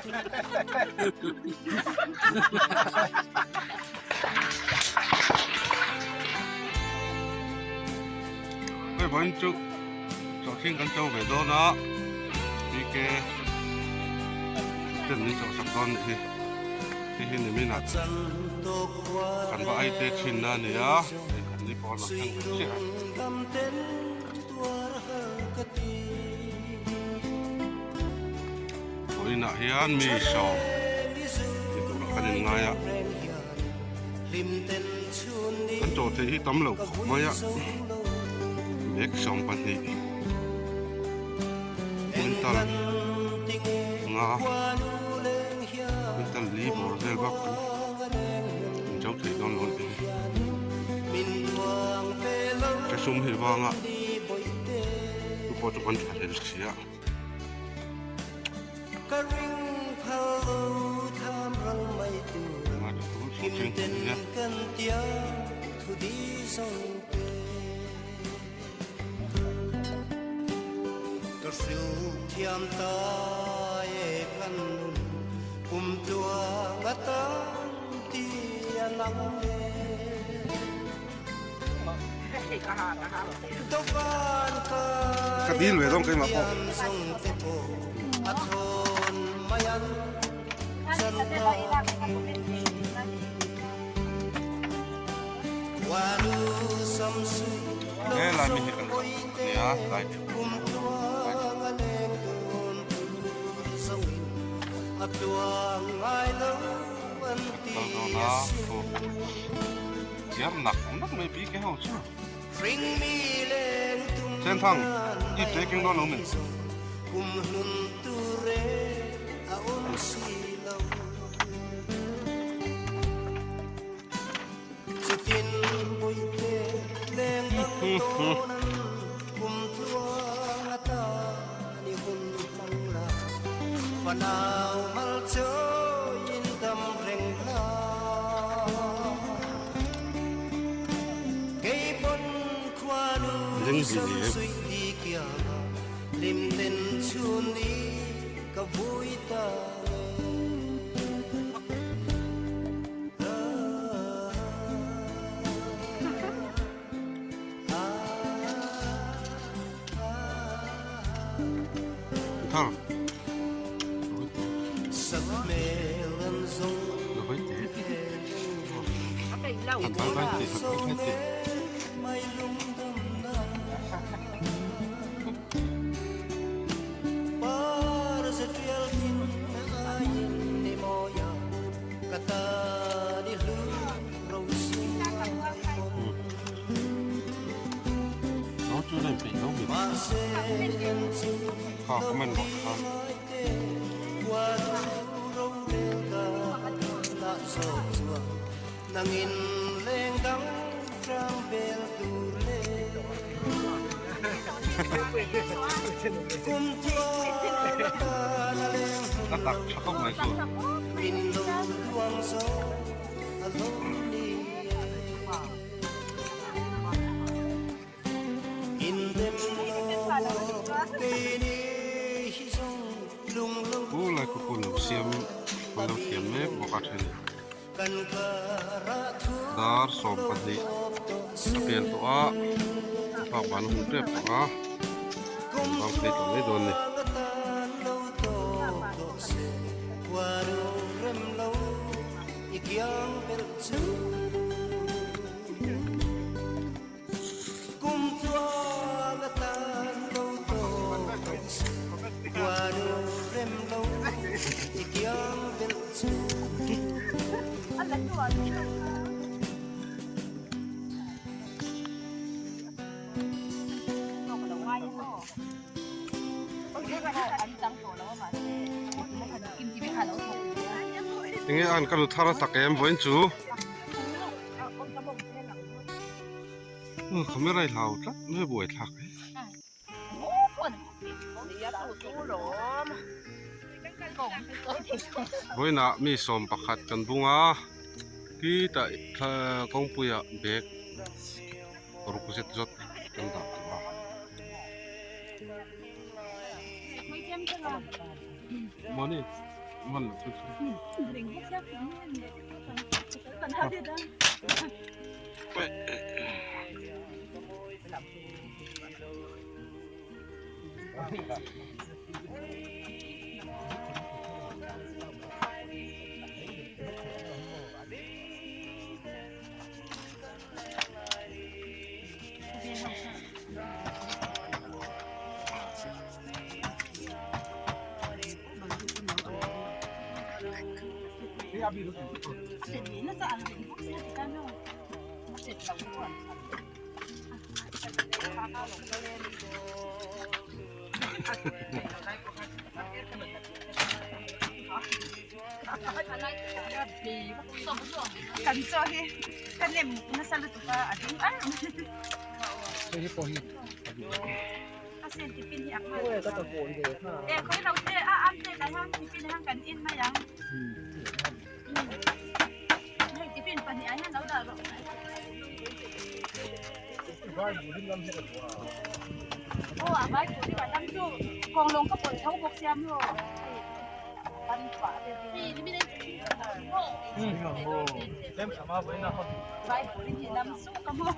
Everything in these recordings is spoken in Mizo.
Hei vawiin chu chawhthing kan cho ve dawn a PK ten min chawhsak dawn nih hi hei hi nimin ah kan va ai te thin na a ni a hei kan ni pawh a lang thleng ve chiah a. Vawiinah hian mi sawm ti turah kan inngai a, kan chaw theih hi tam lo khawp mai a, bag 12 quintal nga quintal li bawr vel bak kan incho thei dawn lo a ni. Ka sum hi vanga chu pawh chu kan tha hlel si a. Ka dil ve dawn keimah pawh. He lai mi hi kan chak nia lai Kal dawn a thu chiam nak nak mai bik e ho chu. Senthang i te keng dawn lo mi. Ring bi Thar. Ha comment bawk kha. A tak tha khawp mai chu. Pu lai khu pawh lo siam an lo thiam mek bawk a then dar 12 a pel tawh a thlalak van a hmu tep tawh a an bang phei tawh mai dawn a ni. Enge an ka nu thar a tak em vawiin chu. Camera i hlau tlat mai buai thlak e. Vawiinah mi 11 kan bung a khitah kawngpuiah bag ruk zet zawt kan dah tawh a. Mawni. man loh chu. Kan chaw hi ka nem nasa lutuk a a ding ar a sen tipin hi a kha e khawi lo te a am te lai hang tipin hang kan in mai ang hei tipin pahnih ah hian lo dah rawh. Aw a vai tur hi a dam chu kawnglawng ka pawlh tho bawk sia maw hei ban pah te vai tur hi dam suh ka maw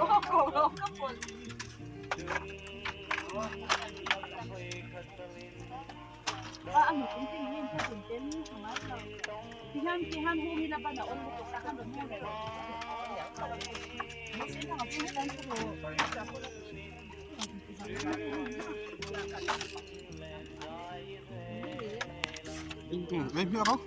aw kawnglawng ka pawlh. Ei hmiah rawh.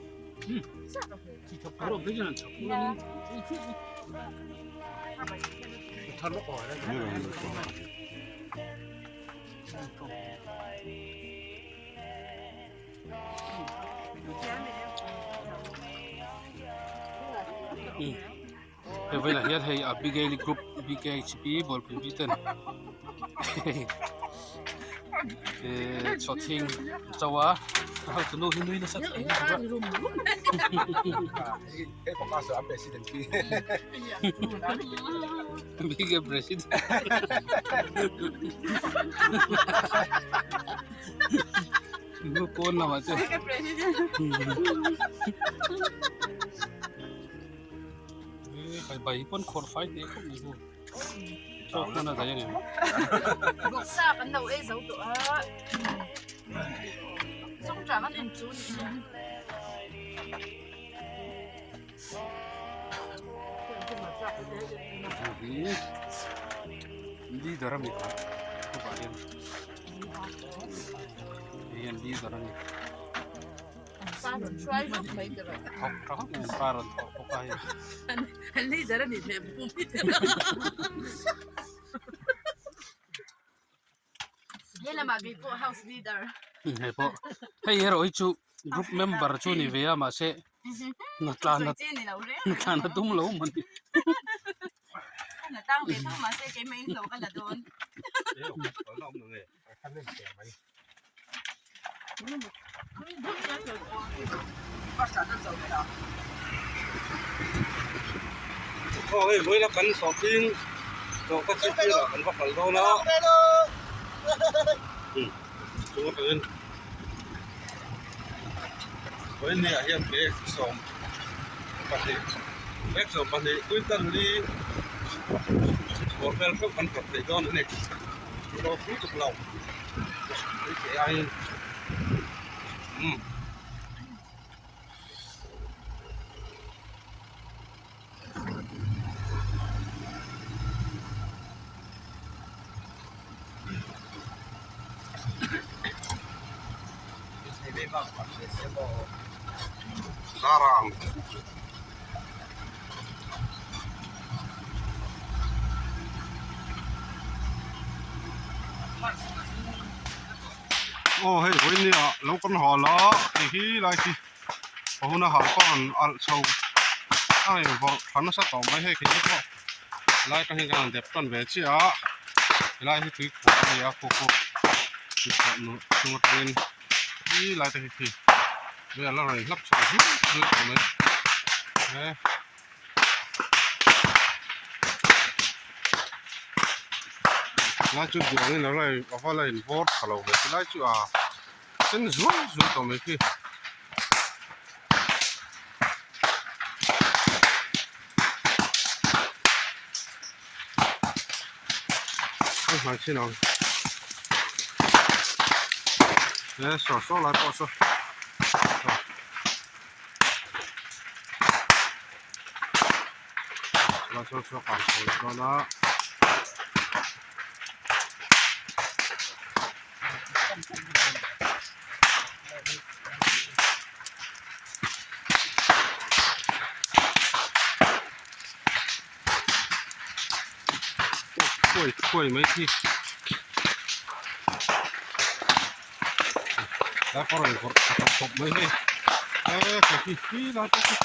Hei vawiinah hian hei Abigail group BKHP bawlpui bi ten eh chawthing an cho a a hotunu hi nui nasa thei lutuk a President. Pawn lamah chuan hei bai pawn khawrh fai hneh khawp mai chu thawk hman a daih a ni. Vawksa kan lo ei zo tawh a sawngṭah kan en chu ni. Leader a ni kha khawpah hian hei hian leader a ni thawk tha khawp mai pa rawn thawh bawk a hei leader a nih hmel He lamah kei pawh house leader. Hei pawh hei erawh hi chu group member chu ni ve a mahse hna tlan hna tlan a tum lo maw ni. Hna tang ve tho mahse keimah in hlawh ka la dawn. Aw hei vawiin a kan sawhthing chaw ka chhip hi lah kan va kal dawn a chu atangin vawiin ni ah hian bag 12 bag 12 quintal li bawr vel hreuh kan phawrh thei dawn a ni. Darang. Aw hei vawiin ni ah lo kan hal a ti hi lai khi a hun a hal pawh an alh chho a invawrh tha nasa tawh mai hei khi te pawh lai atang hian kan han dep tan ve chiah a helai hi tui khuah a ni a khaw pawh tui khuah nuah chung atangin khi lai te khi khi vel a rawn hlap chho zut zut tawh mai he. Lai chu duangin a rawn a va la invawr tha lo ve ti lai chu a sen zuai zuai tawh mai khi. A hnai chin ang he saw saw lai pawh saw lai saw saw kang chho leh dawn a. Khuai khuai mai khi lai pawh rawn vawrh tha tawp tawp mai hei e khi khi khi lai pawh khi.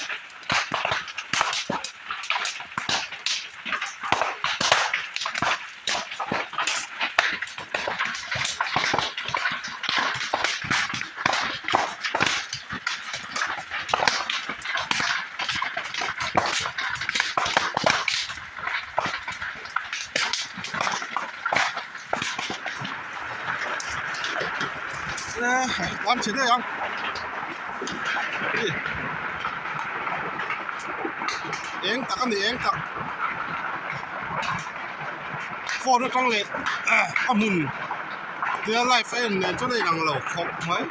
Lam chhe daih ang eng tak a ni eng tak phone atang leh a hmun tia live a en nen chuan a inang lo khawp mai.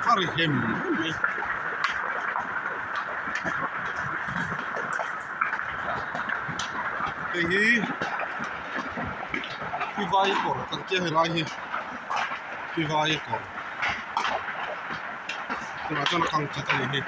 A ri hem em mai. Hei hi Tivai kawr kan tia helai hi Tivai kawr tunah chuan a kang chat a ni hi.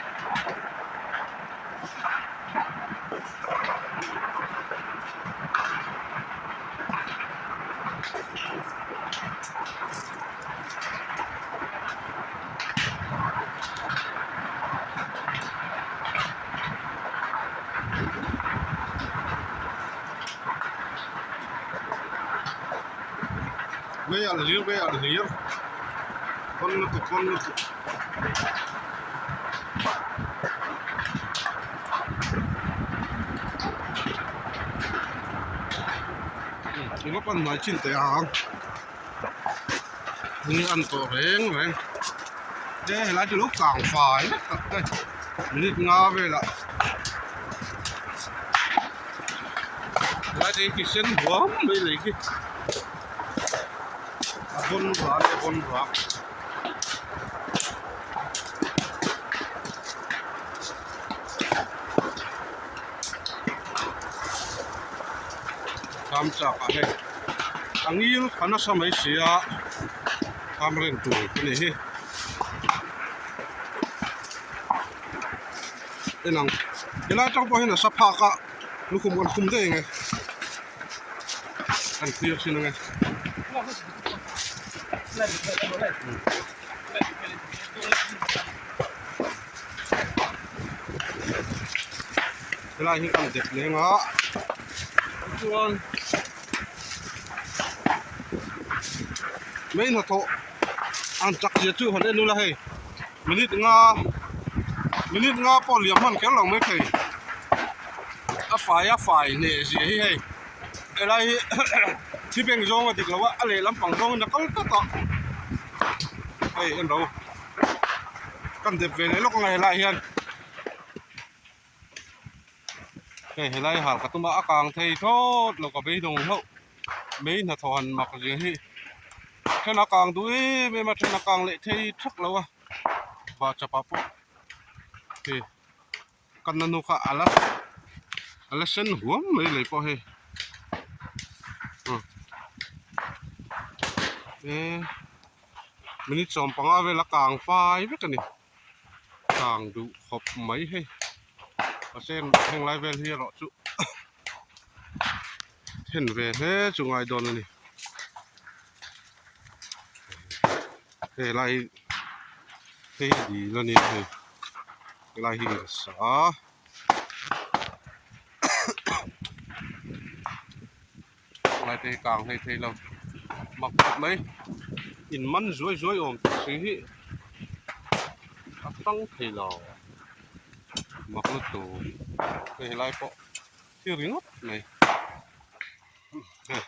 Mei alh hlir mei alh hlir pawn lutuk pawn lutuk. I va pan hnai chin teh ang ni an tawh reng reng e helai chu lo kang fai vek tak te minute nga velah helai te hi khi sen huam mai lei khi a vawn vah a nia a vawn vah. Tham chak ah hei a ngil a nasa mai si a tham reng tur a ni hi en ang helai atang pawh hian a sa phak a lukhum kan khum daih ang e kan thlir thin ang e. Helai hi kan dep leng a chuan mei hnathawh an chak zia chu han en ula hei minute nga minute nga pawh liam hman kher lo mai thei a fai a fai hneh zia hi hei helai hi thi beng zawng a dik lo a a lehlam pang zawngin a kal tlat a hei en ro kan dep ve leh lawk ang a helai hian. Hei helai hal ka tum a a kang thei thlawt lo ka beidawng hlauh mai hnathawh han mak zia hi then a kang duh em em a then a kang leh thei thak lo a vah chapah pawh hei ka nanu kha a la a la sen huam mai lei pawh hei e minute 15 vel a kang fai vek a ni. Kang duh khawp mai hei mahse heng lai vel hi erawh chu then ve hle chu ngai dawn a ni hei lai hi hei hi dil a nia hei helai hi in sa a helai te hi kang hlei thei lo mak khawp mai in man zuai zuai awm tawh si hi a tang thei lo mak lutuk hei helai pawh. ringawt mai hei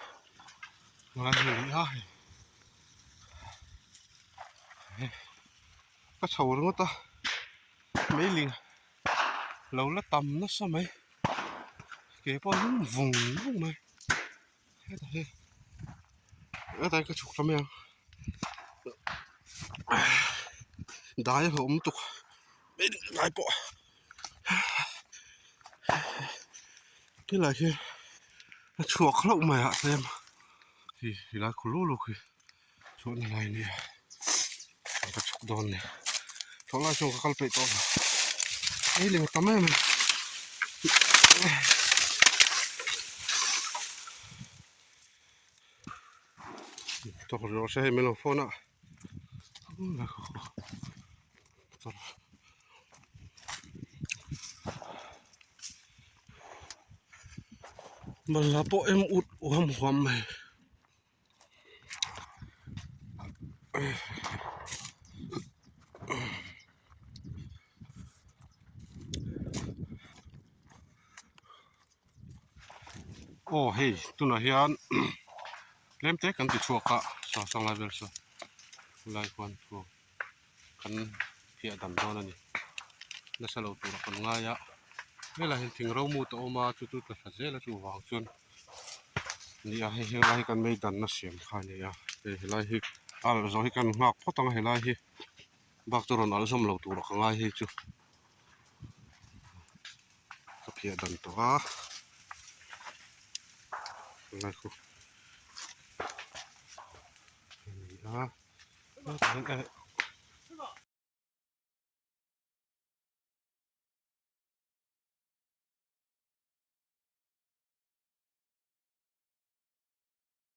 ngai hi a ni a hei ka chho ringawt a meiling lo la tam nasa mai ke pawh a lum vung vung mai hetah hi hetah hi ka chhuk ta mai ang dai a hlauhawm lutuk meiling dai pawh tilai hi a chhuak hlauh mai ah tlem hi helai khu lu luk hi chhuahna lai a nia ka chhuk dawn a ni thlawh lai chuan ka kal peih tawh lo ei leh tam em a tawk rawh se hei min lo phone a. Balhla pawh em ut huam huam mai. Aw hei tunah hian tlem te kan ti chhuak a saw sanglai vel saw helai khuan thu kan phiah dam dawn a ni nasa lo turah kan ngai a helaiah hian thing ro mut a awm a chu chu tla thla zel a chuvang chuan nia hei helai hi kan meidanna siam kha a ni a hei helai hi a alh zawh hi kan nghak phawt ang a helai hi bak chu rawn alh zawm lo turah ka ngai hei chu. Ka phiah dan tawh a helai khu a ni a